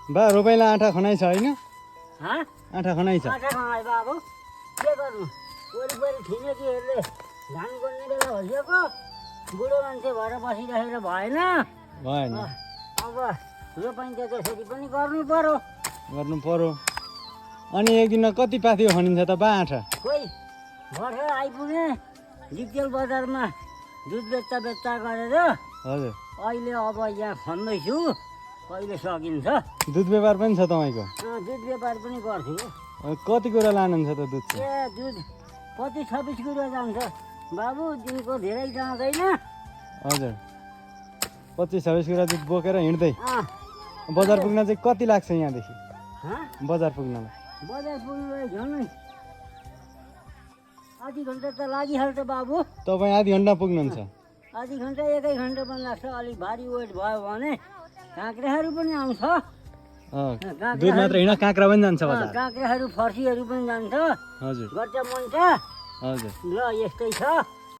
बा रोपाइँलाई आँटा खनाइ छ होइन? हाँ आँटा खनाइ छ। आँटा खनाइ बाबु के गर्नु वरिपरि छिमेकीहरूले धान गोड्ने बेला भइसक्यो बुढो मान्छे भएर बसिरहेर भएन भएन अब रोपाइँ त त्यसरी पनि गर्नु पर्यो गर्नु पर्यो। अनि एक दिनमा कति पाथी खनिन्छ त बा आँटा? खोइ भर्खर आइपुगेँ डिगडेल बजारमा दुध बेच्दा बेच्दा गरेर हजुर अहिले अब यहाँ खन्दैछु कहिले सकिन्छ। दुध व्यापार पनि छ तपाईँको? दुध व्यापार पनि गर्छु। कति कुरा लानुहुन्छ त दुध चाहिँ? ए दुध 25-26 किलो जान्छ बाबु दिनको धेरै जाँदैन। हजुर 25-26 कुरा दुध बोकेर हिँड्दै अँ बजार पुग्न चाहिँ कति लाग्छ यहाँदेखि? हाँ बजार पुग्नलाई बजार पुग्नुलाई झन् आधी घन्टा त लागिहाल्छ बाबु। तपाईँ आधी घन्टा पुग्नुहुन्छ? आधी घन्टा 1 घन्टा पनि लाग्छ। अलिक भारी वेट भयो भने काँक्राहरू पनि आउँछ। दुध मात्र हिँड काँक्रा पनि जान्छ बजार? काँक्राहरू फर्सीहरू पनि जान्छ। हजुर गट्टा मन्टा हजुर ल यस्तै छ।